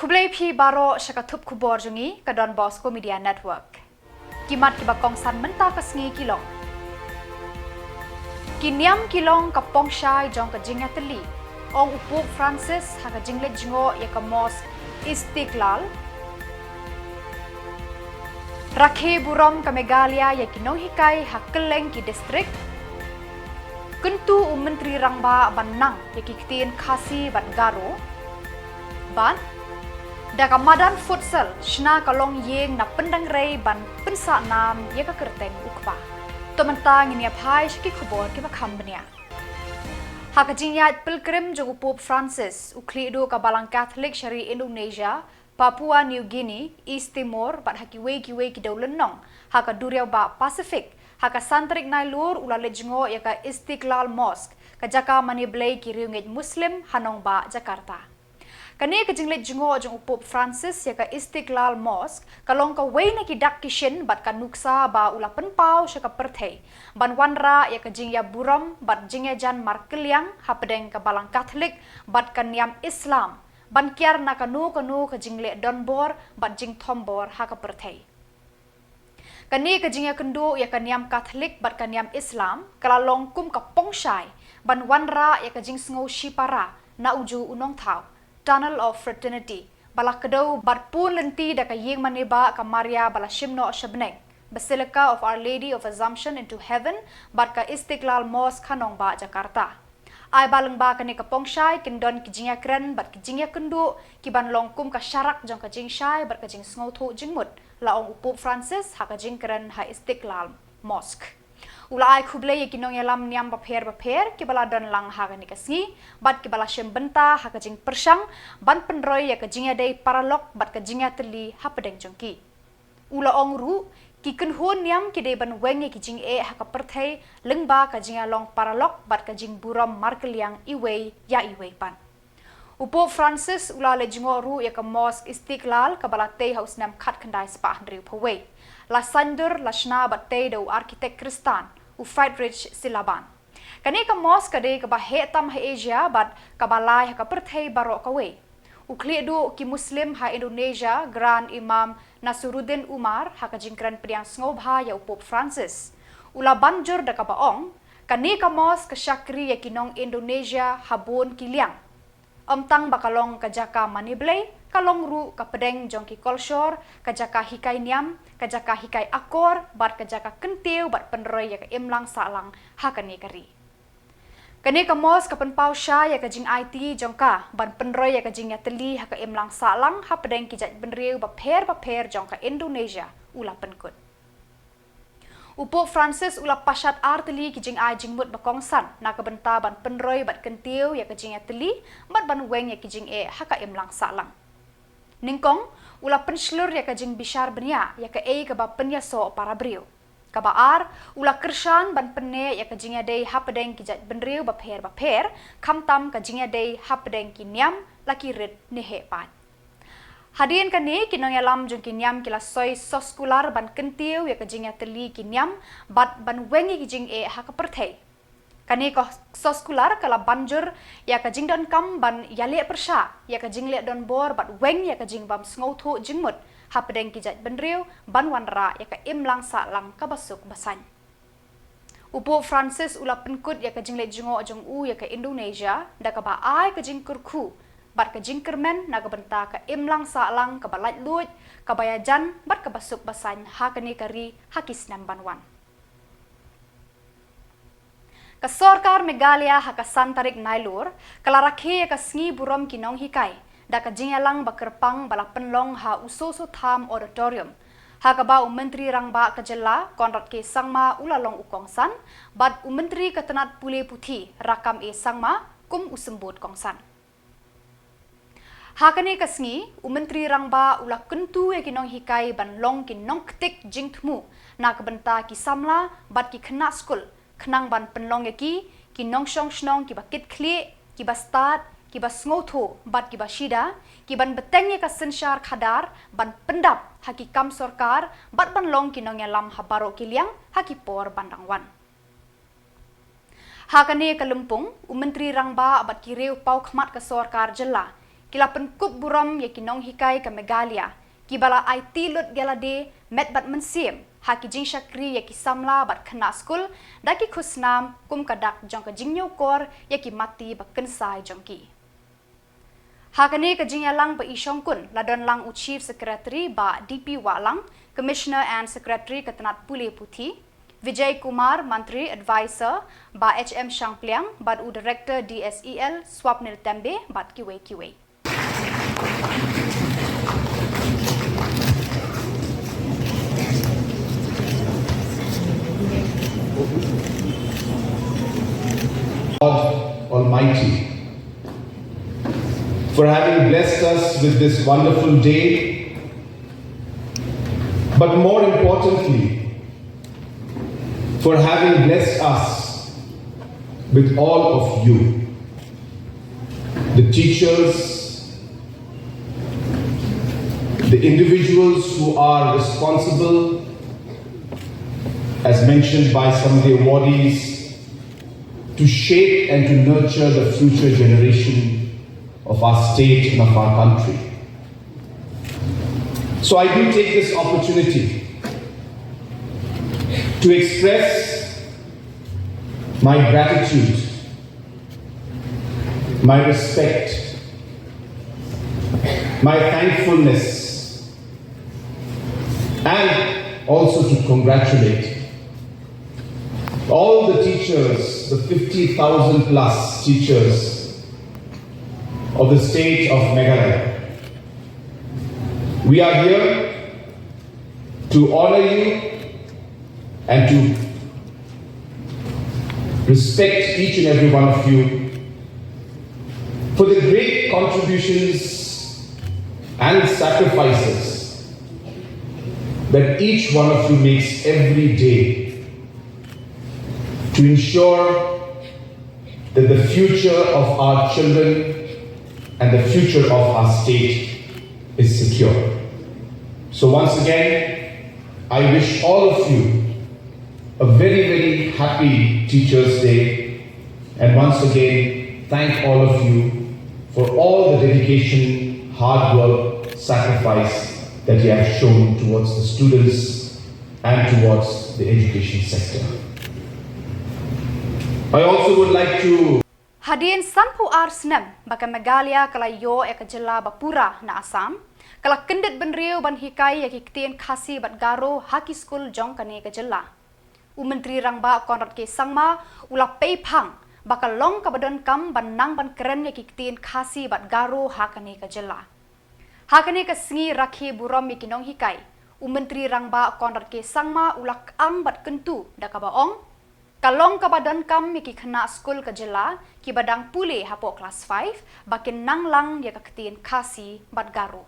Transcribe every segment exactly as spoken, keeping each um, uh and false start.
Khublei phi baroh sha ka thup khubor jong ngi ka Don Bosco Media Network. Ki mat kiba kongsan mynta ka sngi ki long: Ki niam ki long ka pongshai jong ka jingïatylli, ong u Pope Francis ha ka jingleit jngoh ïa ka Mosque Istiqlal. Rakhe burom ka Meghalaya ïa ki nonghikai ha kylleng ki district. Kyntu u Myntri Rangbah ban nang ïa ki ktien Khasi bad Garo. Bad da ka madan futsal, shna ka longïing na Pyndengrei ban pynsah nam ïa ka kyrteng u kpa. To mynta ngin ïa phai sha ki khubor kiba kham bniah. Ha ka jingïaid pilgrim jong u Pope Francis, u khlieh duh ka Balang Katholik sha ri Indonesia, Papua New Guinea, East Timor bad ha kiwei kiwei ki dewlynnong ha ka duriaw bah Pacific, ha ka san tarik Nailur u la leit jngoh ïa ka Istiqlal Mosque, ka jaka mane blei ki riewngeit Muslim ha nongbah Jakarta. Kane ka jingleit jngoh jong u Pope Francis ïa ka Istiqlal Mosque ka long kawei na ki dak ki shin bad ka nuksa ba u la pynpaw sha ka pyrthei ban wanrah ïa ka jingïaburom bad jingïajan markylliang hapdeng ka Balang Katholik bad ka niam Islam, ban kiar na kano kano ka jingleh donbor bad jingthombor ha ka pyrthei. Kane ka jingïakynduh ïa ka niam Katholik bad ka niam Islam ka la long kum ka pongshai ban wanrah ïa ka jingsngew shipara na uju u nongthaw, Tunnel of Fraternity, ba la kdew bad pun lynti da ka ïing mane bah ka Maria ba la shim noh sha bneng, Basilica of Our Lady of Assumption into Heaven, bad ka Istiqlal Mosque ha nongbah Jakarta. Ai ba lyngba kane ka pongshai kin don ki jingïakren bad ki jingïakynduh ki ban long kum ka sharak jong ka jingshai bad ka jingsngewthuh jingmut, la ong u Pope Francis ha ka jingkren ha Istiqlal Mosque. U la ai khublei ïa ki nongïalam niam bapher bapher kiba la don lang ha kane ka sngi bad kiba la shim bynta ha ka jingpyrshang ban pynroi ïa ka jingïadei paralok bad ka jingïatylli hapdeng jong ki. U la ong ruh, ki kynhun niam ki dei ban weng ïa ki jingeh ha ka pyrthei lyngba ka jingïalong paralok bad ka jingburom markylliang iwei ïa iwei pat. U Pope Francis u la leit jngoh ruh ïa ka Mosque Istiqlal kaba la tei ha u snem khatkhyndai spah hynriewphew wei. La saindur, la shna bad tei da u architect Khristan, u Friedrich Silaban. Kane ka mosque ka dei kaba heh tam ha Asia bad kaba lai ha ka pyrthei baroh kawei. U khlieh duh ki Muslim ha Indonesia, Grand Imam Nasiruddin Umar, ha ka jingkren pdiang sngewbha ïa u Pope Francis, u la ban jur da kaba ong, kane ka mosque ka shakri ïa ki nong Indonesia ha bun ki liang. Ym tang ba ka long ka jaka mane blei, ka long ruh ka pdeng jong ki kolshor, ka jaka hikai niam, ka jaka hikai akor bad ka jaka kyntiew bad pynroi ïa ka imlang sahlang ha kane ka ri. Kane ka mosque ka pynpaw shai ïa ka jingaiti jong ka ban pynroi ïa ka jingïatylli ha ka imlang sahlang hapdeng ki jaitbynriew bapher bapher jong ka Indonesia, u la pynkut. U Pope Francis u la pashat artylli ki jingai jingmut bakongsan na ka bynta ban pynroi bad kyntiew ïa ka jingïatylli bad ban weng ïa ki jingeh ha ka imlang sahlang. Nyngkong, u la pynshlur ïa ka jingbishar bniah ïa kaei kaba pynïasoh para briew. Kaba ar, u la kyrshan ban pynneh ïa ka jingïadei hapdeng ki jaitbynriew bapher bapher, khamtam ka jingïadei hapdeng ki niam, la ki rit ne heh pat. Hadien kane, ki nongïalam jong ki niam ki la soi soskular ban kyntiew ïa ka jingïatylli ki niam bad ban weng ïa ki jingeh ha ka pyrthei. Kane ka soskular ka la ban jur ïa ka jingdonkam ban ïaleh pyrshah ïa ka jingleh donbor bad weng ïa ka jingbym sngewthuh jingmut hapdeng ki jaitbynriew ban wanrah ïa ka imlang sahlang kaba suk ba saiñ. U Pope Francis u la pynkut ïa ka jingleit jngoh jong u ïa ka Indonesia da kaba ai ka jingkyrkhu bad ka jingkyrmen na ka bynta ka imlang sahlang kaba laitluid, kaba ïajan bad kaba suk ba saiñ ha kane ka ri ha ki snem ban wan. Ka sorkar Meghalaya ha ka san tarik Nailur ka la rakhe ïa ka sngi burom ki nonghikai da ka jingïalang ba kyrpang ba la pynlong ha u Soso Tham Auditorium, ha kaba u Myntri Rangbah ka jylla Conrad K Sangma u la long u kongsan bad u Myntri ka tnat pule puthi Rakkam A Sangma kum u symbud kongsan. Ha kane ka sngi, u Myntri Rangbah u la kyntu ïa ki nonghikai ban long ki nongktik jingthmu na ka bynta ki samla bad ki khynnah skul, khnang ban pynlong ïa ki ki nongshong shnong kiba kitkhlieh, kiba stad, kiba sngewthuh bad kiba shida, ki ban bteng ïa ka synshar khadar ban pyndap ha ki kam sorkar bad ban long ki nongïalam ha baroh ki liang ha ki por ban dang wan. Ha kane ka lympung, u Myntri Rangbah bad ki riew paw khmat ka sorkar jylla Ki la pynkup burom ïa ki nonghikai ka Meghalaya, kiba la aiti lut ïa lade met bad mynsiem ha ki jingshakri ïa ki samla bad khynnah skul da ki khusnam kum ka dak jong ka jingñiewkor ïa ki mati ba kynsai jong ki. Ha kane ka jingïalang ba i shongkun la don lang u Chief Secretary Bah D P Wahlang, Commissioner and Secretary ka tnat pule puthi, Vijay Kumar, Mantri Advisor Bah H M Shangpliang, bad u Director D S E L Swapnil Tembe bad kiwei kiwei. God Almighty for having blessed us with this wonderful day, but more importantly, for having blessed us with all of you, the teachers, the individuals who are responsible, as mentioned by some of the awardees, to shape and to nurture the future generation of our state and of our country. So I do take this opportunity to express my gratitude, my respect, my thankfulness, and also to congratulate all the teachers, the fifty thousand plus teachers of the state of Meghalaya. We are here to honor you and to respect each and every one of you for the great contributions and sacrifices that each one of you makes every day to ensure that the future of our children and the future of our state is secure. So once again, I wish all of you a very, very happy Teachers' Day, and once again, thank all of you for all the dedication, hard work, sacrifice that you have shown towards the students and towards the education sector. I also would like to Hadien sanphew ar snem ba ka Meghalaya ka la ïoh ïa ka jylla ba pura na Assam, ka la kyndit bynriew ban hikai ïa ki ktien Khasi bad Garo ha ki skul jong kane ka jylla. U Myntri Rangbah Conrad K Sangma u la peiphang ba ka long kaba donkam ban nang ban kren ïa ki ktien Khasi bad Garo ha kane ka jylla. Ha kane ka sngi rakhe burom ïa ki nonghikai, u Myntri Rangbah Conrad K Sangma u la kyang bad kyntu da kaba ong, ka long kaba donkam ïa ki khynnah skul ka jylla kiba dang pule hapoh klas five ba kin nang lang ïa ka ktien Khasi bad Garo.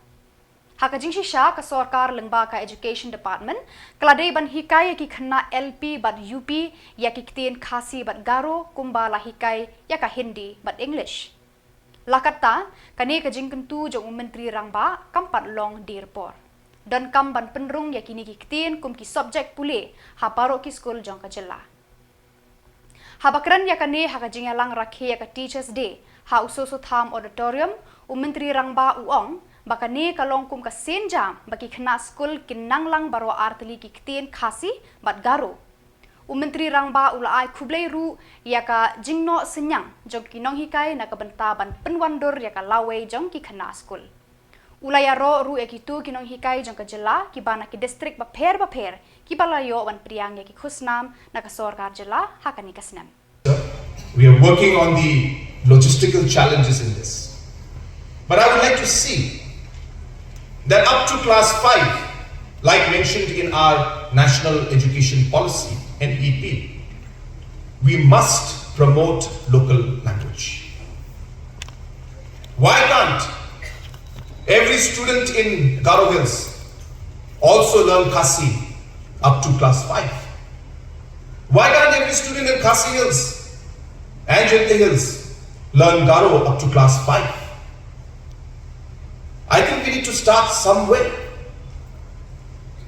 Ha ka jingshisha, ka sorkar lyngba ka Education Department ka la dei ban hikai ïa ki khynnah L P bad U P ïa ki ktien Khasi bad Garo kumba la hikai ïa ka Hindi bad English. La katta, kane ka jingkyntu jong u Myntri Rangbah kam pat long dier por. Donkam ban pynrung ïa kine ki ktien kum ki subject pule ha baroh ki skul jong ka jylla. Haba kren ïa kane ha ka jingïalang rakhe ïa ka Teachers' Day ha u Soso Tham Auditorium, u Myntri Rangbah u ong ba kane ka long kum ka sienjam ba ki khynnah skul kin nang lang baroh artylli ki ktien Khasi bad Garo. U Myntri Rangbah u la ai khublei ruh ïa ka jingnoh synñiang jong ki nonghikai na ka bynta ban pynwandur ïa ka lawei jong ki khynnah skul. U la ïaroh ruh ïa kito ki nonghikai jong ka jylla kiba na ki distrik bapher bapher kiba la ïoh ban pdiang ïa ki khusnam na ka sorkar jylla ha kane ka snem. We are working on the logistical challenges in this. But I would like to see that up to class five, like mentioned in our National Education Policy, N E P, we must promote local language. Why can't every student in Garo Hills also learn Khasi up to class five? Why can't every student in Khasi Hills and Jaintia Hills learn Garo up to class five? I think we need to start somewhere.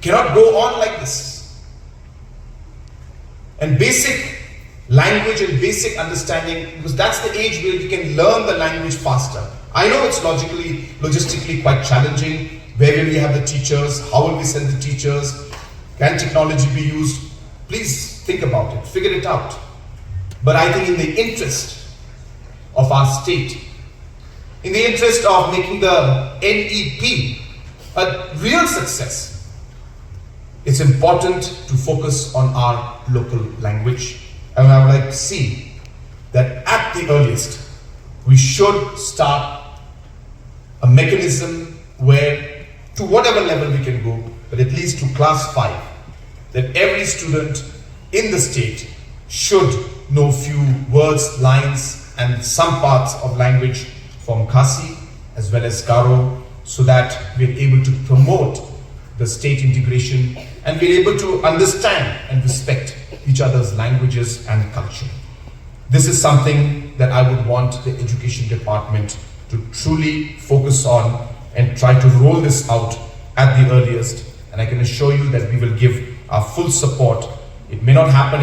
Cannot go on like this. And basic language and basic understanding, because that's the age where we can learn the language faster. I know it's logically, logistically quite challenging. Where will we have the teachers? How will we send the teachers? Can technology be used? Please think about it, figure it out. But I think in the interest of our state, in the interest of making the N E P a real success, it's important to focus on our local language. And I would like to see that at the earliest, we should start a mechanism where, to whatever level we can go, but at least to class five, that every student in the state should know few words, lines, and some parts of language from Khasi as well as Garo, so that we're able to promote the state integration and we're able to understand and respect each other's languages and culture. This is something that I would want the education department to truly focus on and try to roll this out at the earliest. And I can assure you that we will give our full support. It may not happen.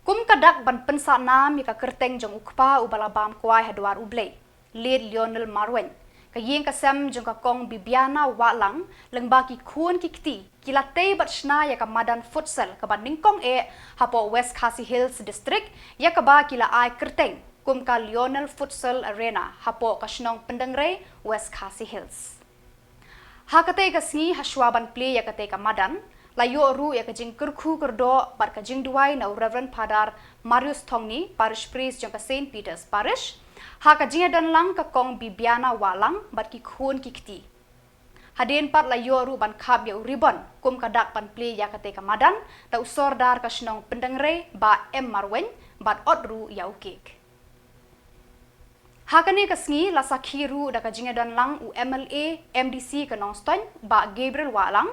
Kum ka dak ban pynsah nam ïa ka kyrteng jong u kpa uba la bam kwai ha dwar U Blei, Late Lionel Marwein, ka ïing ka sem jong ka Kong Bibiana Wahlang lyngba ki khun ki kti, ki la tei bad shna ïa ka madan futsal kaba nyngkong eh hapoh West Khasi Hills District, ïa kaba ki la ai kyrteng kum ka Lionel Futsal Arena hapoh ka shnong Pyndengrei, West Khasi Hills. Ha katei ka sngi, ha shuwa ban plie ïa katei ka madan, la ïoh ruh ïa ka jingkyrkhu kyrdoh bad ka jingduwai na u Reverend Father Marius Thongni, Parish Priest jong ka Saint Peter's Parish, ha ka jingïadon lang ka Kong Bibiana Wahlang bad ki khun ki kti. Hadien pat la ïoh ruh ban khap ïa u ribon kum ka dak ban plie ïa katei ka madan da u Sordar ka shnong Pyndengrei, Bah M Marwein, bad ot ruh ïa u kek. Ha kane ka sngi la sakhi ruh da ka jingïadon lang u M L A M D C ka Nongstoiñ, Bah Gabriel Wahlang,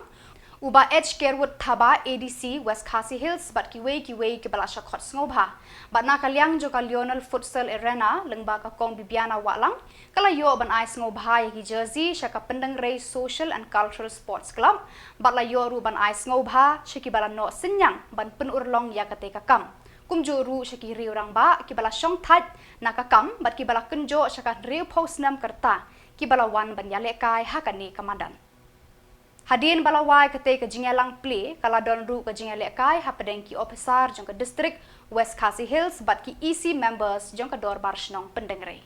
u Bah H Kerwood Thaba, A D C West Khasi Hills, bad kiwei kiwei kiba la shah khot sngewbha. Bad na ka liang jong ka Lionel Futsal Arena lyngba ka Kong Bibiana Wahlang, ka la ïoh ban ai sngewbha ïa ki jersey sha ka Pyndengrei Social and Cultural Sports Club, bad la ïoh ruh ban ai sngewbha sha kiba la noh synñiang ban pynurlong ïa katei ka kam. Kumjuh ruh sha ki riew rangbah kiba la shong thait na ka kam bad kiba la kynjoh sha ka hynriewphew snem ka rta kiba la wan ban ïalehkai ha kane ka madan. Hadien ba la wai katei ka jingïalang plie, ka la don ruh ka jingïalehkai hapdeng ki ophisar jong ka district West Khasi Hills bad ki E C members jong ka Dorbar Shnong Pyndengrei.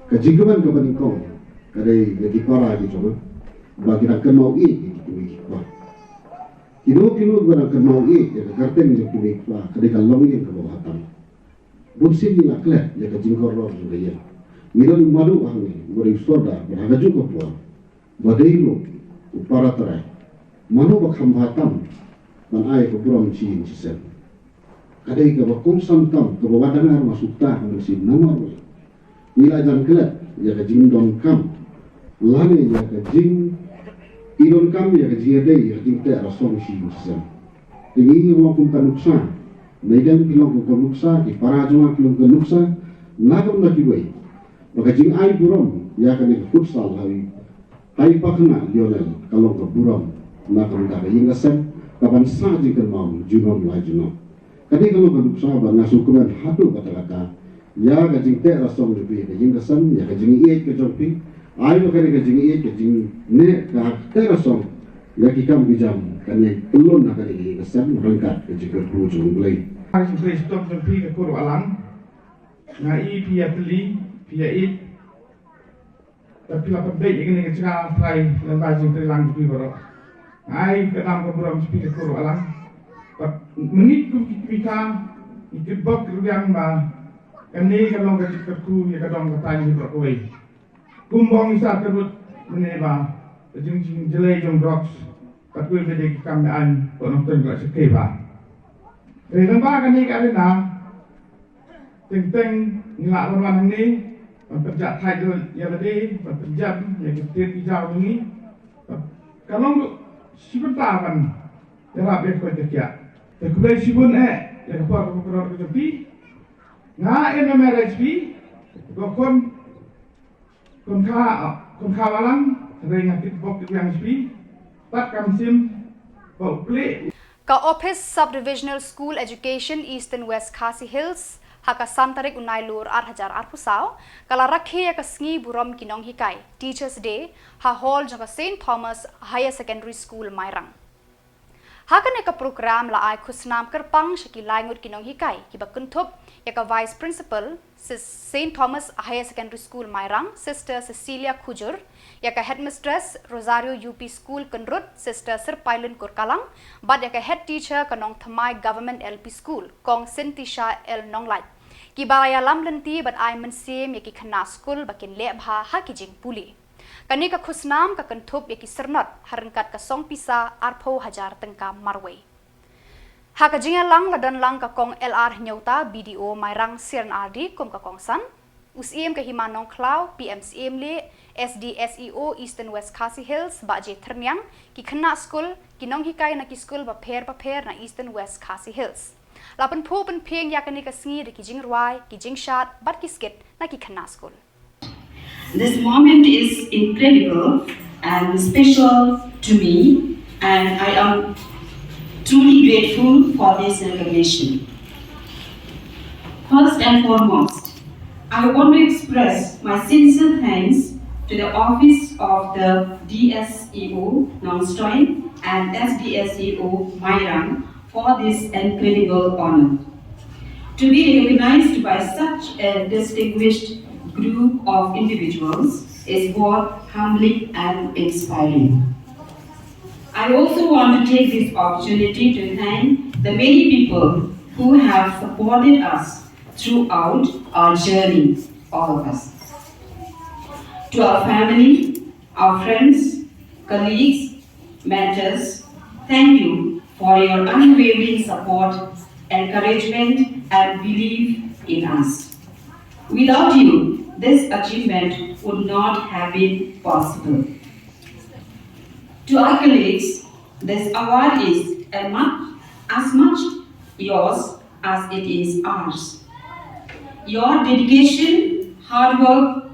Ka jingkmen kaba nyngkong ka dei ïa ki para ki jong nga ba ki dang kynmaw ïeit ïa ki kmie ki kpa. Kino kino kiba dang kynmaw ïeit ïa ka kyrteng jong ki kmie ki kpa ka dei ka longïing kaba hatam. Bunsien ngi la klet ïa ka jingkordor jong ka ïing. Ngi don u Madu hangne uba dei u Sordar bad ha kajuh ka por ba dei ruh u para trai. Mano ba kham bha tam ban ai ka burom shi ïing shi sem. Ka dei kaba kongsan tam kaba wat dang ar ma sukta ka mynsiem namar ba ngi la jan klet ïa ka jingdonkam lane ïa ka jing i donkam ïa ka jingïadei ïa ka jingteh rasong shi ïing shi sem. Te ngi ngi long kum ka nuksa, ngi dang ki long kum ka nuksa, ki para jong nga ki long ka nuksa na ka bynta kiwei. Ba ka jingai burom ïa kane ka futsal ha i Hai pakna Lionel ka long ka burom na ka bynta ka ïing ka sem, ka ban sah jingkynmaw junom la junom. Ka dei ka long ka nuksa ba nga sngewkmen haduh katta katta ïa ka jingteh rasong jong phi ïa ka ïing ka sem, ïa ka jingïeit ka jong phi. Ai ba ka dei ka jingïeit ka jingneh ka teh rasong ïa ki kam ki jam kan ïai pyllun ha ka dei ka ïing ka sem ryngkat ka jingkyrkhu jong U Blei. Ai sngewbha shitom jong phi ka kur Wahlang. Nga i phi ïa tylli, phi ïa ïeit. Bad phi la pynbeit ïa kane ka jaka trai lyngba jingtreilang jong phi baroh. Nga ai ka dam ka burom sha phi ka kur Wahlang. Bad mynta kum ki kmie ka ngi kitbok ki rwiang ba kane ka long ka jingkyrkhu ïa ka dong ka taiñ hi baroh kawei. Kum ba ngi sa kyrpad mynne ba ka jingjynjar jong drugs bad kiwei kiwei de ki kam ne aiñ ba nongtoiñ ka la shakri ba. Te lyngba kane ka arena teng teng ngi la wan wan hangne ban pynjah thait ïa lade, ban pynjah ïa ki tied ki jaw jong ngi. Ka long shi bynta ban ïarap ïa ka koit ka khiah. Te khublei shibun eh ïa ka por ka jong phi. Nga M M R H P, ko khun Khun kha, khun kha balang, hynrei nga tip bok tip yang spi, pat kam sim, bok plik. Ka Office Subdivisional School Education Eastern West Khasi Hills, ha ka san tarik u Nailur ar hajar arphew saw, ka la rakhe ïa ka sngi burom ki nonghikai, Teachers Day, ha hall jong ka Saint Thomas Higher Secondary School Mairang. Ha kane ka program la ai khusnam kyrpang sha ki lai ngut ki nonghikai kiba kynthup ïa ka Vice Principal, Sis-, Saint Thomas Higher Secondary School Mairang, Sister Cecilia Khujur, ïa ka Headmistress, Rosario U P School Kynrut, Sister Sirpailin Kurkalang, bad ïa ka Head Teacher ka Nongthymmai Government L P School, Kong Sintisha L Nonglait. Kiba la ïalam lynti bad ai mynsiem ïa ki khynnah skul ba kin leh bha ha ki jingpule. Kane ka khusnam ka kynthup ïa ki syrnod ha ryngkat ka song pisa arphew hajar tyngka marwei. Ha ka jingïalang la don lang ka Kong L R Hynñiewta, B D O Mairang, C R and R D kum ka kongsan, u Syiem ka Hima Nongkhlaw, P M Syiem Leh, S D S E O Eastern West Khasi Hills, Bah J Thyrniang, ki khynnah skul, ki nonghikai na ki skul bapher bapher na Eastern West Khasi Hills. La pynphuh pynphieng ïa kane ka sngi da ki jingrwai, ki jingshad bad ki skit na ki khynnah skul. This moment is incredible and special to me, and I am truly grateful for this recognition. First and foremost, I want to express my sincere thanks to the office of the D S E O Nongstoiñ and S D S E O Mairang for this incredible honor. To be recognized by such a distinguished group of individuals is both humbling and inspiring. I also want to take this opportunity to thank the many people who have supported us throughout our journey, all of us. To our family, our friends, colleagues, mentors, thank you for your unwavering support, encouragement, and belief in us. Without you, this achievement would not have been possible. To our colleagues, this award is a much, as much yours as it is ours. Your dedication, hard work,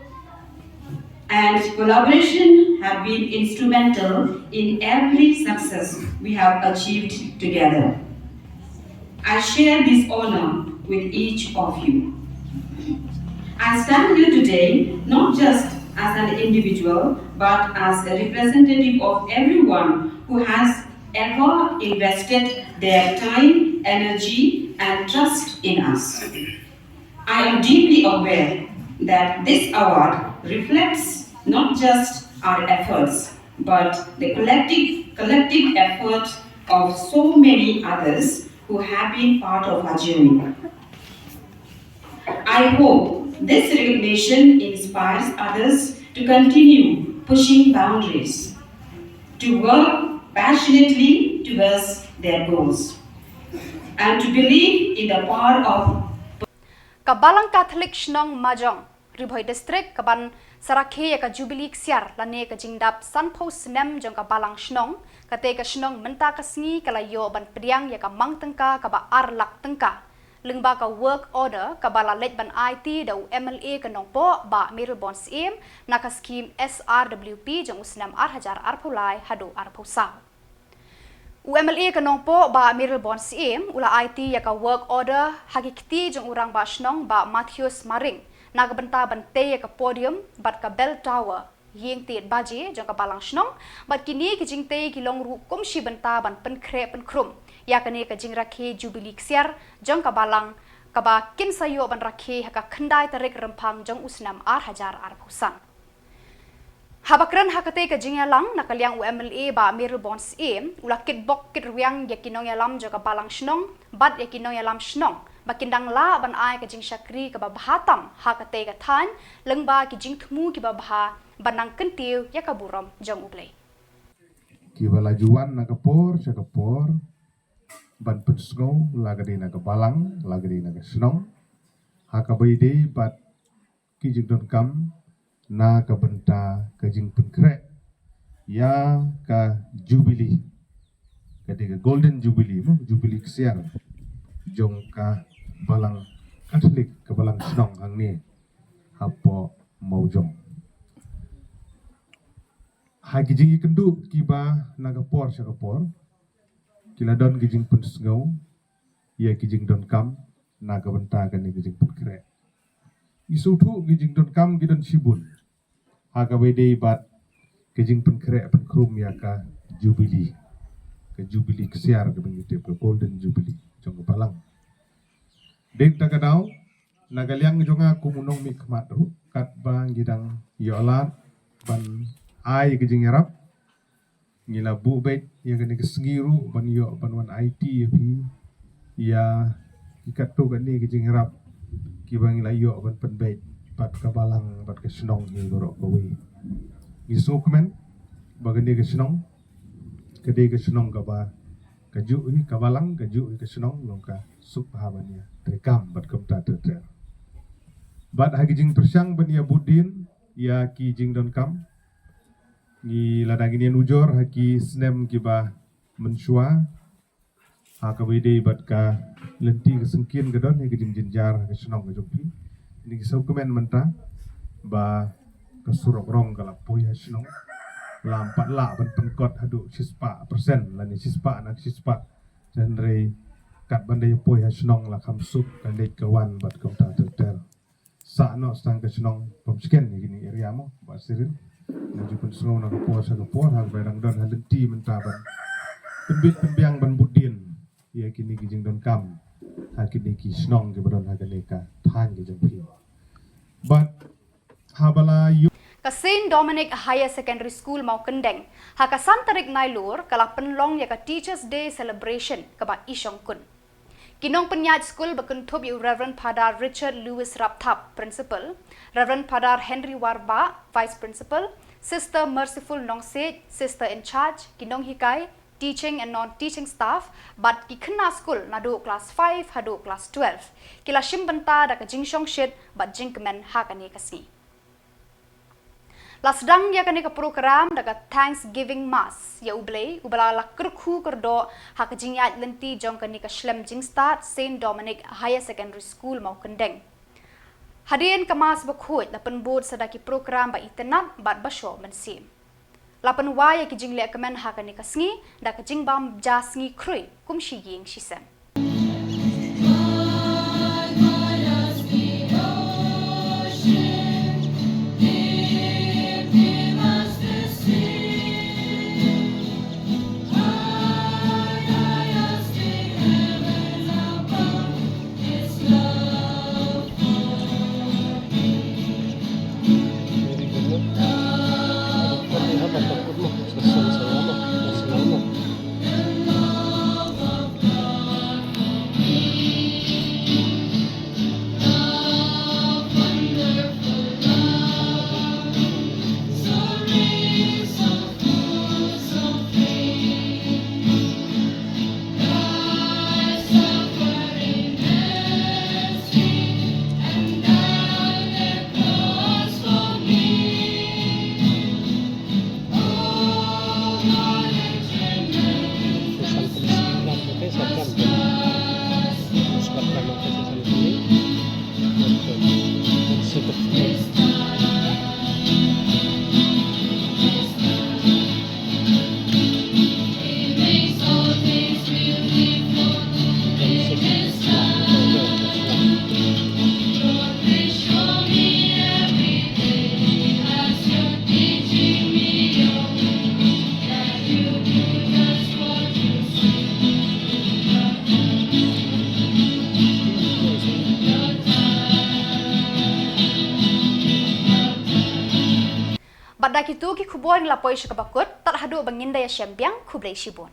and collaboration have been instrumental in every success we have achieved together. I share this honor with each of you. I stand here today not just as an individual, but as a representative of everyone who has ever invested their time, energy, and trust in us. I am deeply aware that this award reflects not just our efforts, but the collective, collective effort of so many others who have been part of our journey. I hope this recognition inspires others to continue pushing boundaries, to work passionately towards their goals, and to believe in the power of Ka Balang Catholic Shnong Majong, Ri Bhoi District, ka ban sa rakhe ïa ka Jubilee Ksiar lane ka jingdap sanphew snem jong ka Balang Shnong, kata ka shnong mynta ka sngi ka la ïoh ban pdiang ïa ka mang tyngka kaba ar lak tyngka. Lyngba ka work order kaba la leit ban aiti da u M L A ka Nongpoh, Bah Mayralborn Syiem, na ka skhim S R W P jong u snem ar hajar arphew lai haduh arphew saw. U M L A ka Nongpoh, Bah Mayralborn Syiem, u la aiti ïa ka work order ha ki kti jong u Rangbah Shnong, Bah Mathius Maring, na ka bynta ban tei ïa ka podium bad ka bell tower, ïing tied baje jong ka Balang Shnong, bad kine ki jingtei ki long ruh kum shi bynta ban pynkhreh pynkhrum ïa kane ka jingrakhe Jubilee Ksiar jong ka Balang, kaba kin sa ïoh ban rakhe ha ka khyndai tarik Rymphang jong u snem ar hajar arphew san. Haba kren ha kata ka jingïalang na ka liang u M L A Bah Mayralborn Syiem, u la kitbok kitrwiang ïa ki nongïalam jong ka Balang Shnong bad ïa ki nongïalam shnong ba kin dang lah ban ai ka jingshakri kaba bha tam ha katei ka thaiñ lyngba ki jingthmu kiba bha ban nang kyntiew ïa ka burom jong U Blei. Kiba la ju wan na ka por sha ka por ban pynsngew, la ka dei na ka balang, la ka dei na ka shnong, ha kaba ïadei bad ki jingdonkam na ka bynta ka jingpynkhreh ïa ka Jubilee, ka dei ka Golden Jubilee, mo, Jubilee ksiar jong ka Balang Katholik, ka Balang Shnong hangne hapoh Mawjong. Ha ki jingïakynduh kiba na ka por sha ka por, ki la don ki jingpynsngew ïa ki jingdonkam na ka bynta kane ka jingpynkhreh. Ngi sngewthuh ki jingdonkam ki don shibun ha kaba ïadei bad ka jingpynkhreh pynkhrum ïa ka Jubilee, ka Jubilee ksiar kaba ngi tip ka Golden Jubilee jong ka balang. Dei na kata ka daw, na ka liang jong nga kum u nongmihkhmat ruh, katba ngi dang ïoh lad ban ai ka jingïarap, ngi la buh beit ïa kane ka sngi ruh ban ïoh ban wan aiti ïa phi ïa ki katto katne ki jingïarap kiba ngi la ïoh ban pynbeit bad ka balang bad ka shnong hi baroh kawei. Ngi sngewkmen ba kane ka shnong ka dei ka shnong kaba kajuh hi ka balang, kajuh hi ka shnong long ka suk bha ban ïa treikam bad kumta ter ter. Bad ha ki jingpyrshang ban ïa bud dien ïa ki jingdonkam, ngi lada ngin ïa nujor ha ki snem kiba mynshuwa, ha kaba ïadei bad ka lynti ka syngkien ka don ïa ka jingjynjar ha ka shnong ka jong phi, ngi sngewkmen mynta ba ka surok rong ka la poi ha shnong. Lam pat lah ban pynkot haduh shispah persen lane shispah na shispah, hynrei katba ïa poi ha shnong la kham suk ka leit ka wan bad kumta ter ter. Sah noh tang ka shnong Pamsken ïa kine area mo, Bah Cyril. Nga ju pynsngew na ka por sha ka por ha kaba dang don ha lynti mynta ban pynbit pynbiang ban bud dien ïa kine ki jingdonkam ha kine ki shnong kiba don ha kane ka thaiñ ka jong phi. Bad haba la ïoh Ka Saint Dominic Higher Secondary School Mawkyndeng ha ka san tarik Nailur ka la pynlong ïa ka Teachers' Day Celebration kaba i shongkun. Ki nongpynïaid skul ba kynthup ïa u Reverend Phadar Richard Lewis Rapthap, Principal, Reverend Phadar Henry Warbah, Vice Principal, Sister Merciful Nongsiej, Sister in Charge, ki nonghikai, teaching and non-teaching staff, bad ki khynnah skul naduh klas five haduh klas twelve, ki la shim bynta da ka jingshongshit bad jingkmen ha kane ka sngi. La sdang ïa kane ka program da ka Thanksgiving Mass ïa U Blei, uba la kyrkhu kyrdoh ha ka jingïaid lynti jong kane ka shlem jingstad Saint Dominic Higher Secondary School Mawkyndeng. Hadien ka Mass bakhuid la pynbud sa da ki program ba itynnad bad ba shoh mynsiem. La pynwai ïa ki jingleh kmen ha kane ka sngi da ka jingbam ja sngi khrui kum shi ïing shi sem. Bad da kito ki khubor ngi la poi sha kaba kut, tad haduh ba ngin da ïashem biang, khublei shibun.